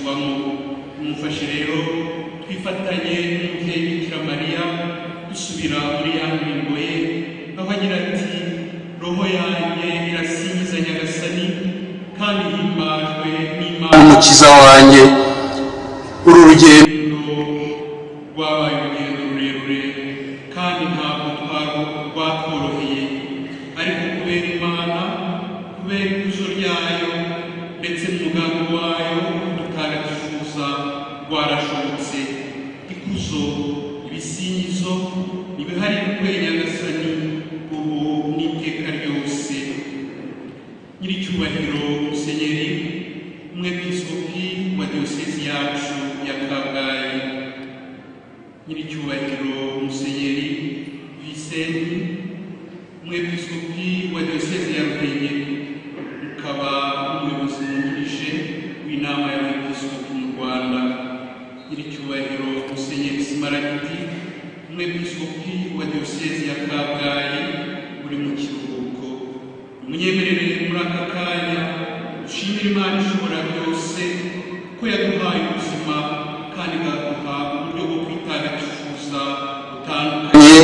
kubarizwamo. Mumfashe rero twifatanye n'umubyeyi Bikira Mariya dusubira muri ya ndirimbo ye, aho agira ati: roho yanjye irasingiza Nyagasani kandi himbajwe n'Imana Umukiza wanjye. Uru rugendo rwabaye urugendo rurerure kandi ntabwo rwatworoheye, ariko kubera Imana, kubera ikuzo ryayo ndetse n'umugambi wayo dutagatifuza, rwarashobotse. Ikuzo, ibisingizo nibiharirwe Nyagasani ubu n'iteka ryose. Nyiricyubahiro Musenyeri Umwepiskopi wa Diyosezi yacu ya Kabgayi, Nyiricyubahiro Musenyeri Visenti, Umwepiskopi wa Diyosezi ya Ruhengeri, mukaba umuyobozi wungirije w'inama y'abepiskopi mu Rwanda, Nyiricyubahiro Musenyeri Simaragidi, Umwepiskopi wa Diyosezi ya Kabgayi uri mu kiruhuko, munyemerere muri aka kanya dushimire Imana ishobora byose ko yaduhaye ubuzima kandi ikaduha uburyo bwo kwitagatifuza butandukanye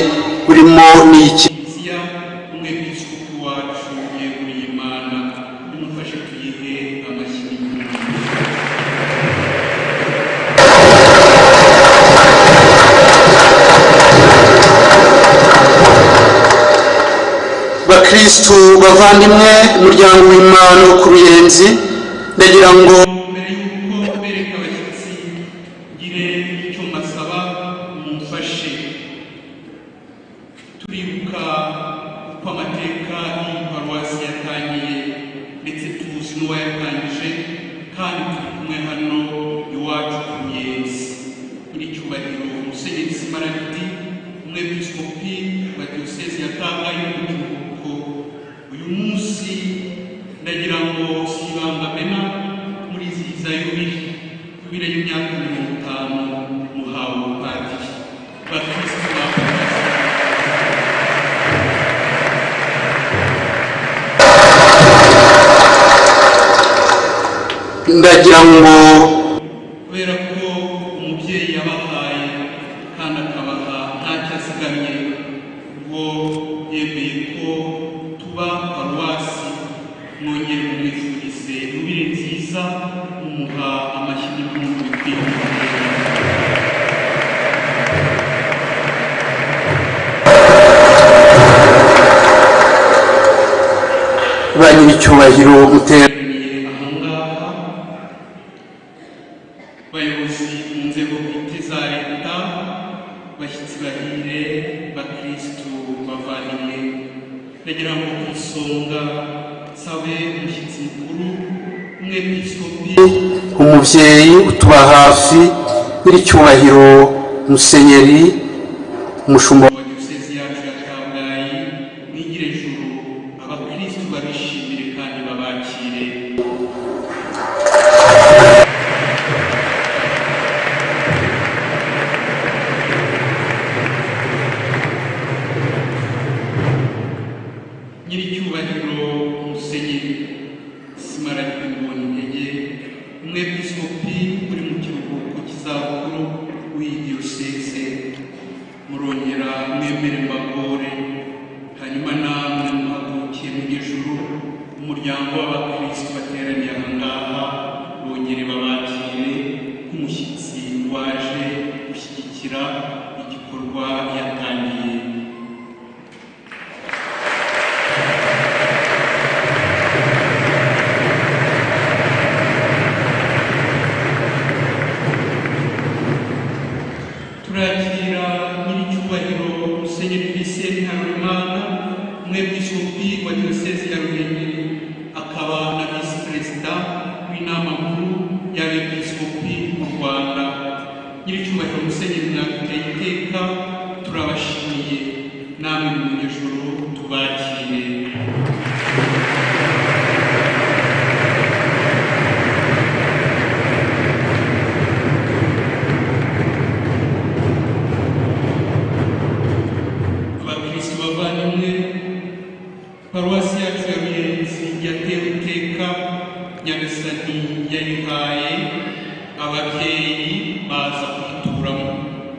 burimo n'iki Kiliziya Umwepiskopi wacu yeguriye Imana. Nimufashe tuyihe amashyi n'impundu. Bakristu bavandimwe, umuryango w'Imana wo ku Ruyenzi, ndagira ngo mbere y'uko bereka abashyitsi ngire icyo mbasaba, mumfashe. Turibuka uko amateka y'iyi paruwasi yatangiye, ndetse tuzi n'uwayatangije, kandi turi kumwe hano iwacu ku Ruyenzi. Nyiricyubahiro Musenyeri Simaragidi, Umwepiskopi wa Diyosezi ya Kabgayi mu kiruhuko, uyu munsi ndagira ngo si ibanga mena, murizihiza yubile y'imyaka 50 muhawe ubupadiri. Bakristu ba paruwasi, ndagira ngo kubera ko umubyeyi yabahaye kandi akabaha ntacyo azigamye, ubwo yemeye ko tuba paruwasi, mwongere mumwifurize yubile nziza, mumuha amashyi n'impundu bikwiye. Ba nyiricyubahiro muteraniye ahangaha, bayobozi mu nzego bwite za leta, bashyitsi bahire, bakristu bavandimwe, ndagira ngo ku isonga nsabe umushyitsi mukuru Umwepiskopi, umubyeyi utuba hafi, nyiricyubahiro Musenyeri umushumba wa Diyosezi yacu ya Kabgayi, mwigire juru, abakristu babishimire kandi babakire. Nyiricyubahiro Musenyeri Simaragidi Mbonyintege, Umwepiskopi uri mu kiruhuko cy'izabukuru w'iyi diyoseze, murongera mwemere mbagore, hanyuma namwe muhagurukiye mu ijuru, umuryango w'abakristu bateraniye aha ngaha bongere babakire nk'umushyitsi waje gushyigikira igikorwa yatangiye. Turakira Nyiricyubahiro Musenyeri Visenti Harorimana, Umwepiskopi wa Diyosezi ya Ruhengeri, akaba na visi perezida w'inama nkuru y'abepiskopi mu Rwanda. Nyiricyubahiro Musenyeri, mwaduteye iteka, turabashimiye. Namwe mu ijuru tubakire. Abakristu bavandimwe, paruwasi yacu ya Ruyenzi yatewe iteka, Nyagasani yayihaye Ababyeyi baza kuyituramo.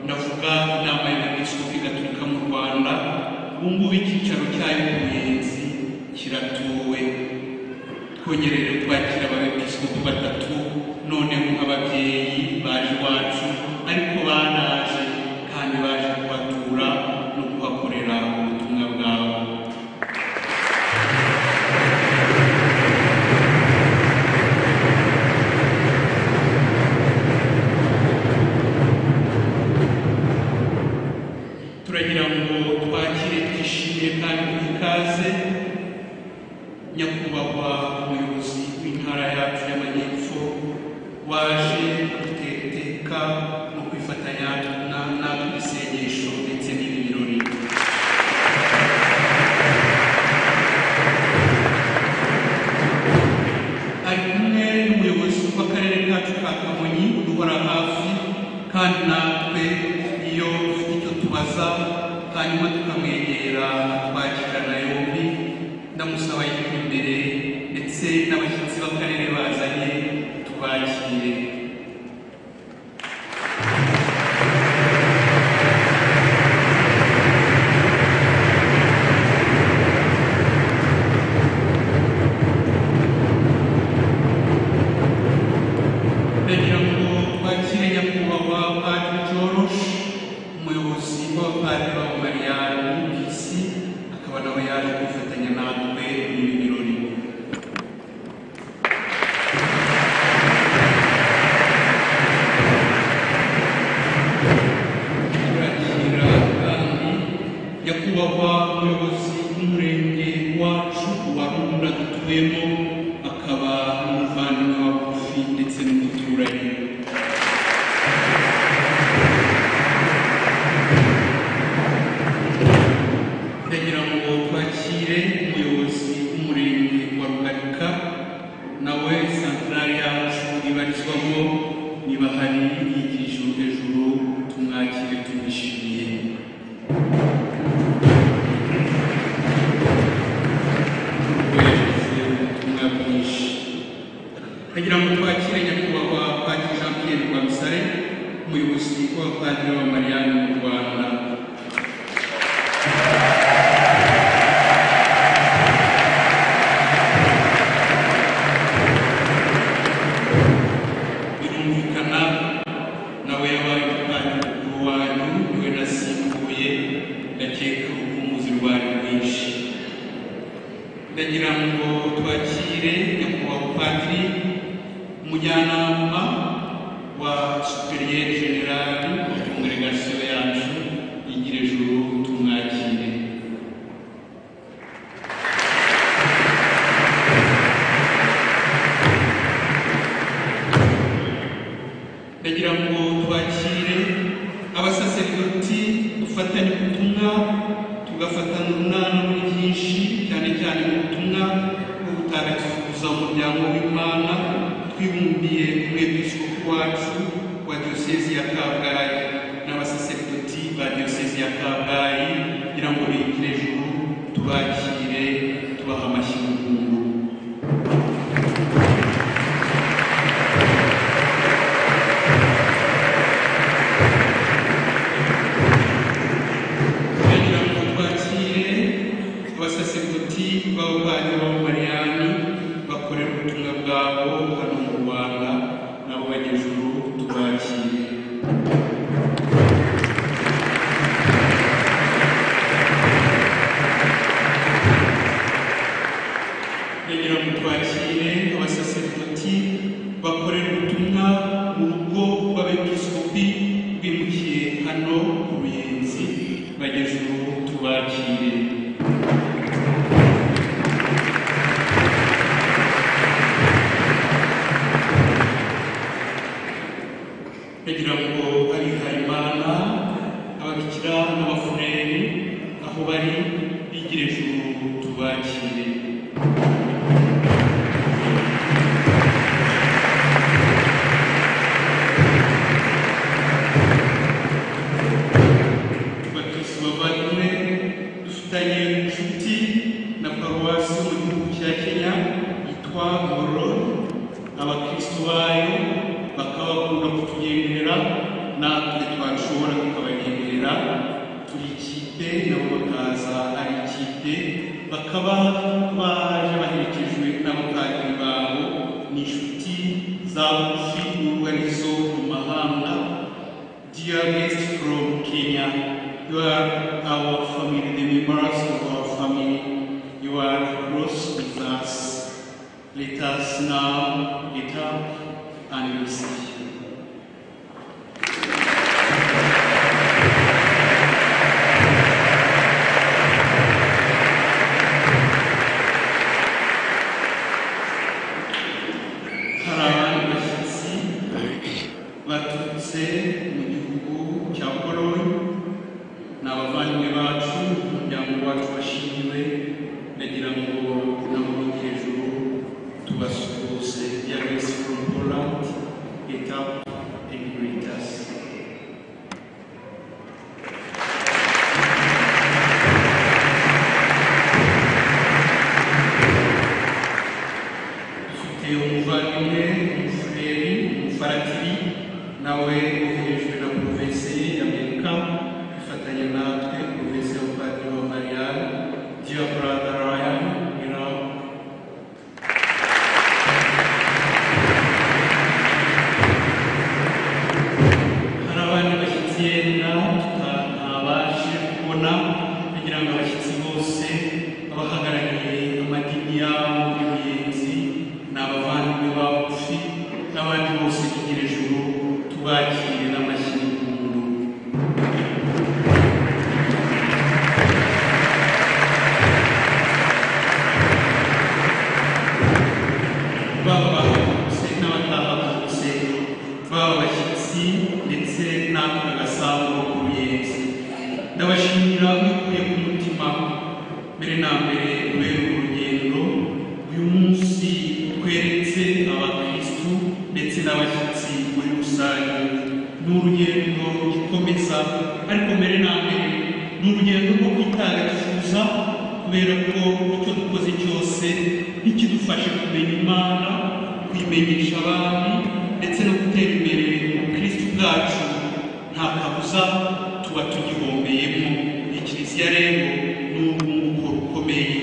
Ndavuga inama y'Abepiskopi Gatolika mu Rwanda, ubu ngubu icyicaro cyayo ku Ruyenzi kiratuwe. Twongere rero twakira abepiskopi batatu noneho nk'ababyeyi baje iwacu, ariko banaje kandi baje kuhatura no kuhakorera ubutumwa bwabo. Turagira ngo twakire twishimire kandi duhe ikaze nyakubahwa umuyobozi w'intara yacu y'Amajyepfo waje kudutera iteka no kwifatanya natwe isengesho ndetse n'ibi birori. Ari kumwe n'umuyobozi w'akarere kacu ka Kamonyi uduhora hafi, kandi natwe iyo dufite icyo tubaza hanyuma tukamwegera twakirana yombi. Ndamusaba yigire imbere ndetse n'abashyitsi b'akarere bazanye tubakire. Ndagira ngo twakire nyakubahwa Padiri George, umuyobozi w'abapadiri b'Abamariyani ku isi, akaba nawe yaje kwifatanya natwe muri ibi birori. Turakira kandi nyakubahwa umuyobozi w'umurenge wacu wa Runda dutuyemo, akaba n'umuvandimwe wa bugufi ndetse n'umuturanyi. Ndagira ngo twakire umuyobozi w'umurenge wa Rugarika, nawe santarari yacu ibarizwamo, niba hari yigira hejuru tumwakire tumwishimiye. Ubwo yagize ubutumwa bwinshi. Ndagira ngo twakire nyakubahwa Padiri Jean Pierre Rwamusare, umuyobozi w'abapadiri b'Abamariyani mu Rwanda. Birumvikana nawe yabaye umupadiri mukuru wanyu, niwe nasimbuye, ndakeka urukumbuzi rwari rwinshi. Ndagira ngo twakire nyakubahwa padiri umujyanama wa superieur general wa kongregasiyo yacu, yigire ejuru tumwakire. Ndagira ngo twakire abasaseridoti dufatanye ubutumwa, tugafatana urunana muri byinshi, cyane cyane mu butumwa bwo gutagatifuza umuryango w'Imana, twibumbiye ku mwepiskopi wacu wa diyosezi ya Kabgayi n'abasaseridoti ba diyosezi ya Kabgayi, kugira ngo bigire ejuru tubakire tubaha amashyi y'urukundo. Ndagira ngo twakire abasaseridoti b'abapadiri b'Abamariyani bakorera ubutumwa bwabo hano mu Rwanda, nabo bajya ejuru tubakire. Ndagira ngo twakire abasaseridoti bakorera ubutumwa mu rugo rw'abepiskopi bimukiye hano ku Ruyenzi, bajya ejuru tubakire. Ndagira ngo abihayimana, ababikira n'abafureri aho bari bigire ejuru tubakire. Bakristu bavandimwe, dufitanye inshuti na paruwasi yo mu gihugu cya Kenya yitwa Ngororero. Abakristu bayo bakaba bakunda Natwe twashobora tukabagenderera turi ikipe, nabo bakaza ari ikipe, bakaba baje baherekejwe n'abapadiri babo n'inshuti za bugufi nubwo arizo mu mahanga. Dear guests from Kenya, you are our family, the members of our family. You are close with us. Let us now get up and receive you. Hari abandi bashyitsi baturutse mu gihugu cya Pologne, ni abavandimwe bacu, umuryango wacu washingiwe. Ndagira ngo nabo hejuru tubasuhuze. Dear guests from Poland, get up and greet us. Dufite umuvandimwe, umufureri, umufaratiri, nawe woherejwe na provinsi y'Amerika kwifatanya natwe, provinsi y'abapadiri wa Marianne. Dear brother Ryan, you know. Hari abandi bashyitsi yenda tutabashe kubona, kugira ngo abashyitsi bose, abahagarariye amadini yabo muri Ruyenzi, ni abavandimwe ba bugufi n'abandi bose bigira ejuru, tubakire n'amashyi y'impundu. Baba bahagurutse n'abatahagurutse, baba abashyitsi ndetse natwe Gasabo ku Ruyenzi, ndabashimira mbikuye ku mutima. Mbere na mbere kubera uru rugendo uyu munsi tweretse abakristu ndetse n'abashyitsi muri rusange. Ni urugendo rugikomeza, ariko mbere na mbere ni urugendo rwo kwitagatifuza, kubera ko icyo dukoze cyose ntikidufashe kumenya Imana, kuyimenyesha abandi ndetse no gutera imbere mu bukristu bwacu, nta kabuza tuba tugihombeyemo. Kiliziya rero ni urwunguko rukomeye.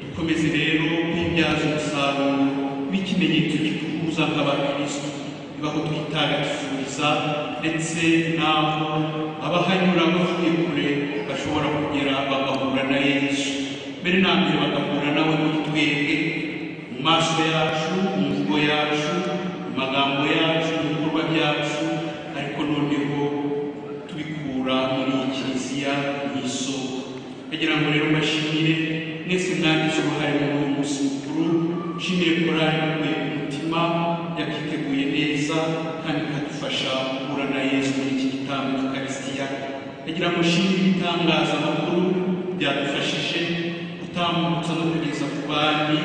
Dukomeze rero kwibyaza umusaruro w'ikimenyetso kiduhuza nk'abakristu, ibaho twitagatifuriza, ndetse n'aho abahanyura bavuye kure bashobora kugera bagahura na Yesu. Mbere na mbere bagahura nawe muri twebwe, mu maso yacu, mu mvugo yacu, mu magambo yacu, mu bikorwa byacu, ariko noneho tubikura muri iyi kiliziya nk'isoko. Ndagira ngo rero mbashimire mwese mwagize uruhare muri uyu munsi mukuru. Nshimire korali mbikuye ku mutima, yabyiteguye neza kandi ikadufasha guhura na Yesu muri iki gitambo cy'Ukarisitiya. Ndagira ngo nshimire ibitangazamakuru byadufashije gutambutsa no kugeza ku bandi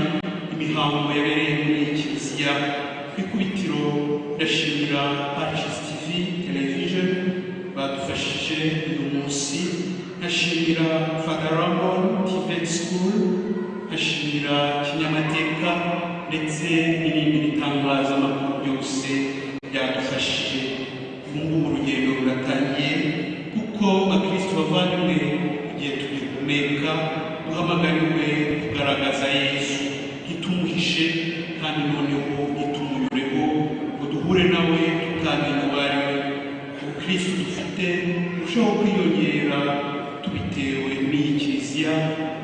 imihango yabereye muri iyi kiliziya. Ku ikubitiro ndashimira Pacis TV Television badufashije uyu munsi, nkashimira Father Ramon TVET School, nkashimira Kinyamateka ndetse n'ibindi bitangazamakuru byose byadufashije. Ubu ngubu urugendo ruratangiye, kuko bakristu bavandimwe, igihe tugihumeka duhamagariwe kugaragaza Yesu, ntitumuhishe kandi noneho ntitumunyureho ngo duhure nawe tutamenya uwo ari we. Ubukristu dufite burushaho kwiyongera tubitewe n'iyi kiliziya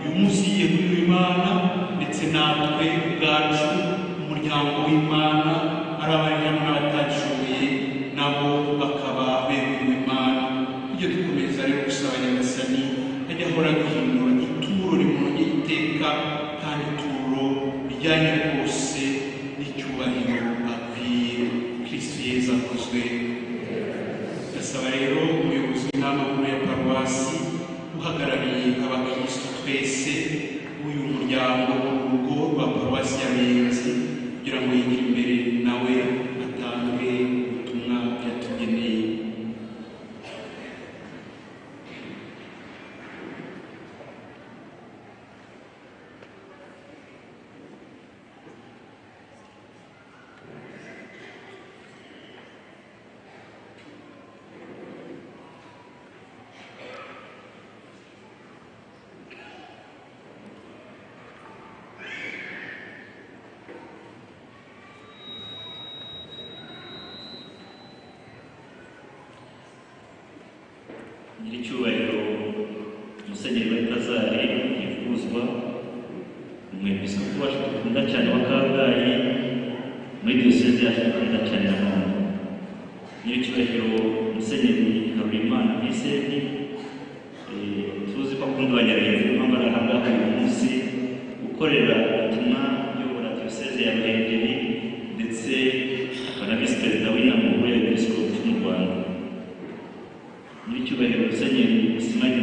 uyu munsi yiyeguriwe Imana, ndetse natwe ubwacu umuryango w'Imana, ari abari hano n'abatagishoboye nabo bakaba beguriwe Imana. Tujye dukomeza rero gusaba Nyagasani ajya ahora duhindura ituro rimunogeye iteka, kandi ituro rijyanye rwose n'icyubahiro akwiye. Kristu Yezu akozwe. Ndasaba rero umuyobozi w'inama nkuru ya paruwasi uhagarariye abakristu twese w'uyu muryango, urugo rwa paruwasi ya Ruyenzi, kugira ngo yigire imbere nawe atange ubutumwa yatugeneye. Nyiricyubahiro Musenyeri Balthazar Ntivuguruzwa, umwepiskopi wacu dukunda cyane wa Kabgayi, muri diyoseze yacu dukunda cyane na none. Nyiricyubahiro Musenyeri Harorimana Vincent, tuzi ko akunda Abanyaruhengeri, niyo mpamvu ari aha ngaha uyu munsi, ukorera ubutumwa, uyobora diyoseze ya Ruhengeri, ndetse akaba na visi perezida w'inama nkuru y'abepiskopi mu Rwanda. Nyiricyubahiro Musenyeri Musimagi